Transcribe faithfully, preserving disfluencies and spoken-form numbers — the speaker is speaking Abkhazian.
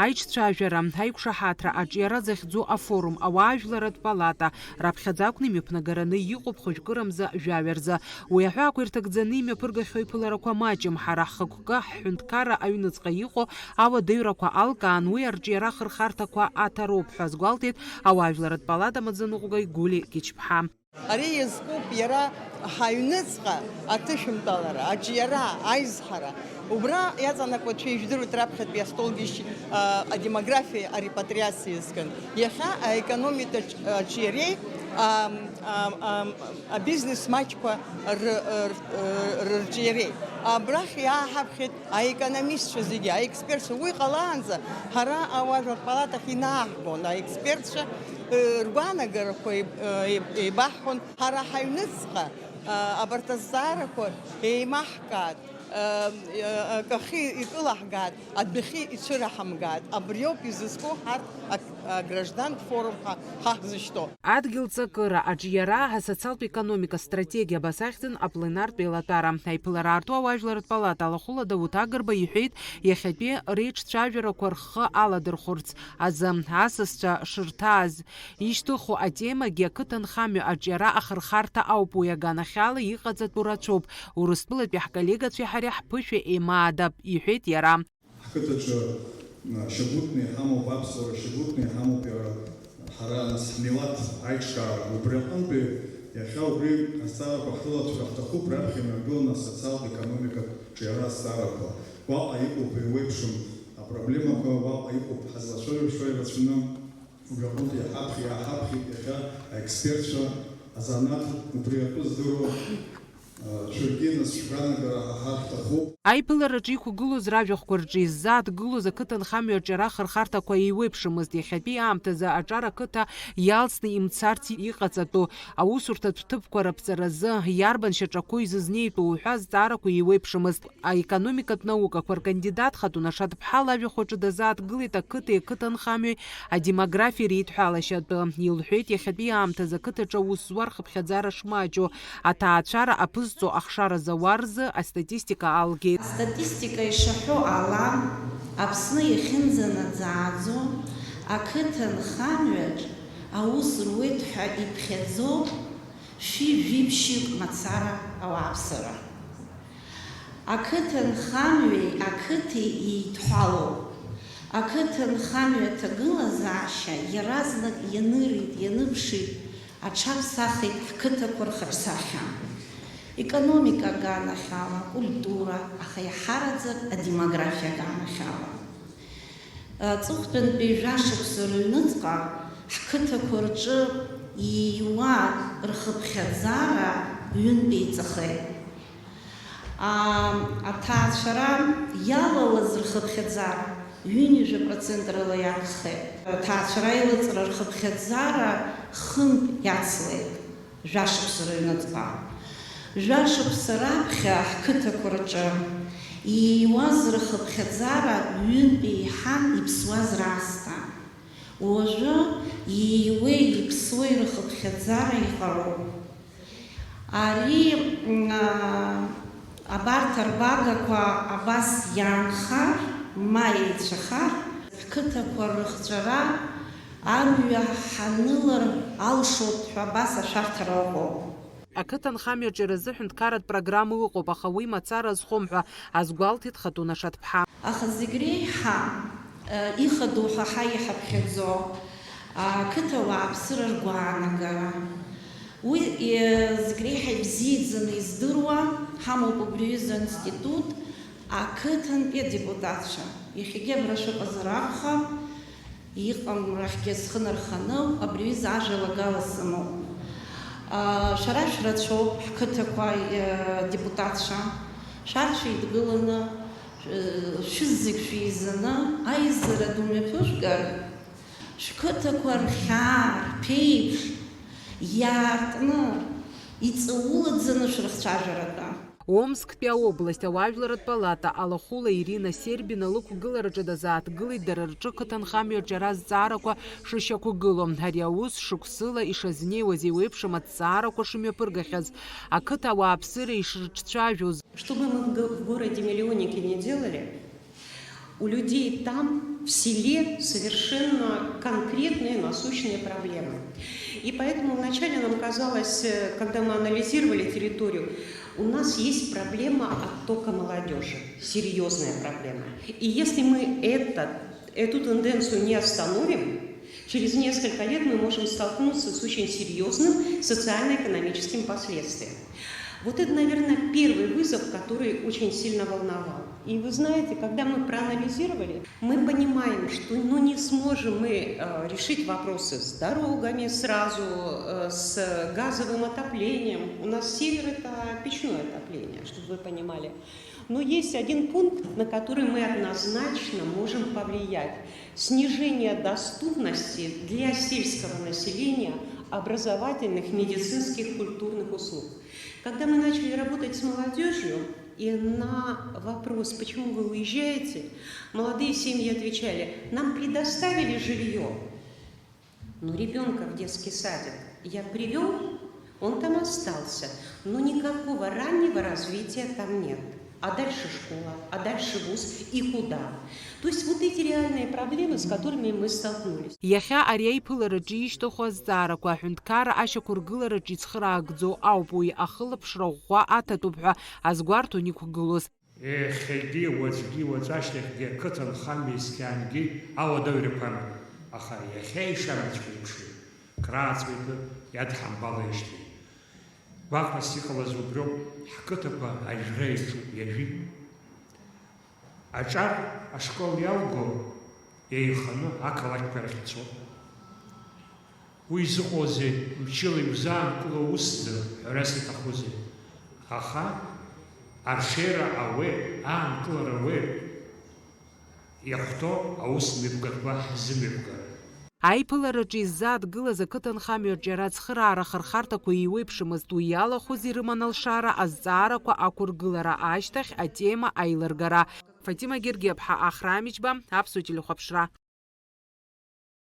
Аиҿцәажәара, аиқәшаҳаҭра, аҿиара захьӡу афорум, ауаажәларратә палата, раԥхьаӡа акәны имҩаԥнагараны иҟоуп хәыжәкырамза жәаҩа рзы. Уи аҳәаақәа ирҭагӡаны имҩаԥыргахьоу аиԥыларақәа маҷым, ҳара ҳхықәкы, ҳҳәынҭқарра аҩныҵҟа иҟоу ауадаҩрақәа алкаан, уи арҿиара ахырхарҭақәа аҭароуп ҳәа азгәалҭеит ауаажәларратә палата амаӡаныҟәгаҩ Гәли Гьычԥҳа. Ари иазкуп иара ҳаҩныҵҟа аҭышәынтәалара, аҿиара, аизҳара. Убра иаҵанакуа, шәа ижәдыруеит, раԥхьатәи астолгьежь, а, адемографиа, арепатриациа иазкын. Иахьа аекономикатә аҿ-, аҿиареи, ам, ам, ам, абизнес маҷқәа ры-, р-, рырҿиареи. Абрахь иааҳаԥхьеит аекономистцәа зегьы, аекспертцәа. Уи ҟалаанӡа ҳара ауаажәлар палатахь инааҳгон аекспертцәа, э, ргәаанагарақәа еиб-, э, еибаҳҳәон. Ҳара ҳаҩныҵҟа, а, абарҭ азҵаарақәа еимаҳкаат, а, а, акахьы икылаҳгааит, адәахьы ицәыраҳамгааит. Абриоуп изызку ҳарҭ ак-, аграждантә форум ҳәа ҳахьзышьҭоу. Адгьыл ҵакыра, аҿиара, асоциалтә економика стратегиа, абас ахьӡын апленартә еилатәара. Аиԥылара аарту ауаажәларратә палата алахәыла Дауҭ Агрба иҳәеит, иахьатәи реиҿцәажәарақәа рхы аладырхәырц азы асасцәа шырҭааз. Ишьҭыху атемагьы ақыҭанхамҩа аҿиара ахырхарҭа ауп, уи аганахьала иҟаҵатәу рацәоуп. Урыстәылатәи ҳколлегацәеи ҳареи ҳԥышәа еимаадап, иҳәеит иара. Ҳқыҭаҿы, а, шьагәыҭны иҳамоуп аԥсуара, шьагәыҭны иҳамоуп иара, ҳара, нас, ҳмилаҭ аиҿкаара. Убри аҟынтәи иахьа убри азҵаарақәа ҳрылаҵәара ҳҭахуп, раԥхьа имҩагыланы асоциалтә економикатә ҿиара азҵаарақәа. Уаҟа иҟоуп еиуеиԥшым апроблемақәа, уаҟа иҟоуп ҳазлацәажәаша ирацәаны. Убри аҟынтә иаҳаԥхьа, иааҳаԥхьеит иахьа аекспертцәа, азанааҭ убри атәы здыруа, а, шәаргьы нас шәгәаанагара ҳаҳар ҳҭахуп. Аиԥылараҿы иқәгылоз ражәахәқәа рҿы иззааҭгылоз ақыҭанхамҩа аҿиара ахырхарҭақәа еиуеиԥшымызт. Иахьатәи аамҭазы аҿар ақыҭа иалсны имцарц иҟаҵатәу, аусурҭатә ҭыԥқәа раԥҵаразы иарбан шьаҿақәоу изызнеитәу уҳәа азҵаарақәа еиуеиԥшымызт. Аекономикатә наукақәа ркандидат Хатуна Шаҭԥҳа лажәахәаҿы дазааҭгылеит ақыҭеи ақыҭанхамҩеи адемографиа реидҳәалашьа атәы. Илҳәеит, иахьатәи аамҭазы ақыҭаҿы аус зуа рхыԥхьаӡара шмаҷу, аҭаацәара аԥызҵо ахшара зауа рзы астатистика алгеит. Астатистика ишаҳәо ала, Аԥсны иахьынӡанаӡааӡо ақыҭанхамҩаҿ аус руеит ҳәа иԥхьаӡоуп шәи жәиԥшьҩык мацара ауааԥсыра. Ақыҭанхамҩеи ақыҭеи еидҳәалоуп. Ақыҭанхамҩа аҭагылазаашьа иаразнак ианырит, ианыԥшит аҽаԥсахит ҳқыҭақәа рхаҿсахьа. Економика аганахьала, акультура, аха иаҳараӡак адемографиа аганахьала. Аҵыхәтәантәи жәашықәса рыҩныҵҟа ҳқыҭақәа рҿы ииуа рхыԥхьаӡара ҩынтә еиҵахеит. А, аҭаацәара иалалаз рхыԥхьаӡара ҩынҩажәа процент рыла иагхеит. Аҭаацәара аилыҵра рхыԥхьаӡара хынтә иацлеит. Жәашықәса рыҩныҵҟа. Жәашықәса раԥхьа ҳқыҭақәа рҿы ииуаз рхыԥхьаӡара ҩынтә еиҳан иԥсуаз раасҭа. Уажәы ииуеи иԥсуеи рхыԥхьаӡара иҟароуп. Ари, м, а, абарҭ арбагақәа абас иаанхар, ма еицәахар, ҳқыҭақәа рыхҵәара амҩа ҳанылар алшоит ҳәа абас ашәарҭара ыҟоуп. Ақыҭанхамҩаҿы рзы ҳәынҭқарратә программа ыҟоуп, аха уи мацара азхом ҳәа азгәалҭеит Хатуна Шаҭԥҳа. Аха зегь реиҳа, э, ихадоу ҳәа ҳа иҳаԥхьаӡо, ақыҭа ауааԥсыра ргәаанагара. Уи, э, зегь реиҳа ибзиаӡаны издыруа ҳамоуп убри аҩыза аинститут, ақыҭантәи адепутатцәа. Иахьагьы абра шәыҟазар акәхап, иҟамрахьгьы схы нарханы, абри аҩыза ажәалагала сымоуп. А, шәара шәрацәоуп, ҳқыҭақәа, э, адепутатцәа. Шәарҭ шәеидгыланы, э, шәызегь шәеизаны, аизара ду мҩаԥыжәгар, шәқыҭақәа рхьаа, рԥеиԥш иаартны, иҵаулаӡаны шәрыхцәажәаратәы. Омсктәи аобласть ауаажәларратә палата алахәыла Ирина Сербина лықәгылараҿы дазааҭгылеит дара рҿы қыҭанхамҩа аҿиара азҵаарақәа шышьақәгылоу. Ари аус шықәсыла ишазнеиуаз еиуеиԥшым аҭҵаарақәа шымҩаԥыргахьаз, ақыҭа ауааԥсыра ишрыҿцәажәоз. Что бы мы в го-, в городе-миллионнике не делали, у людей там В селе совершенно конкретные насущные проблемы. И поэтому вначале нам казалось, э, когда мы анализировали территорию, у нас есть проблема оттока молодежи, серьезная проблема. И если мы это, эту тенденцию не остановим, через несколько лет мы можем столкнуться с очень серьезным социально-экономическим последствием. Вот это, наверное, первый вызов, который очень сильно волновал. И вы знаете, когда мы проанализировали, мы понимаем, что, ну, не сможем мы э, решить вопросы с дорогами сразу, э, с газовым отоплением. У нас север — это печное отопление, чтобы вы понимали. Но есть один пункт, на который мы однозначно можем повлиять. Снижение доступности для сельского населения образовательных, медицинских, культурных услуг. Когда мы начали работать с молодежью, и на вопрос, почему вы уезжаете, молодые семьи отвечали: нам предоставили жилье, но ребенка в детский садик я привел, он там остался, но никакого раннего развития там нет. А дальше школа, а дальше вуз и куда? То есть вот эти реальные проблемы, с которыми мы столкнулись. Иахьа ари аиԥылараҿы ишьҭаху азҵаарақәа аҳәынҭқарра ашьақәыргылараҿы ицхыраагӡоу ауп уи ахылаԥшра ӷәӷәа аҭатәуп ҳәа азгәарҭон иқәгылоз. Иахьагьы, уаҵәгьы, уаҵәашьҭахьгьы ақыҭанхамҩа есқьынгьы ауадаҩрақәа аман, аха иахьа ишамаҵәҟьа еиԥш крааҵуеит иадҳамбалеижьҭеи. Гәаҟрас иҟалаз убриоуп, ҳқыҭақәа ажәра иаҿуп, иажәит. Аҿар ашкол иалго еиханы ақалақьқәа рахь ицо. Уи изыҟоузеи, мчыла иузаанкыло усӡам, ҳәарас иҭахузеи? Аха аршеира ауеит, аанкылара ауеит, иахәҭоу аусмҩаԥгатәқәа ҳзымҩаԥгара. Аиԥылараҿы иззааҭгылаз ақыҭанхамҩа рҿиара ацхыраара ахырхарҭақәа еиуеиԥшымызт, уи иалахәыз ирыман алшара азҵаарақәа ақәыргылара ашьҭахь атема аилыргара. Фатима Гергиаԥҳа, Ахра Амичба, Аԥсуа телехәаԥшра.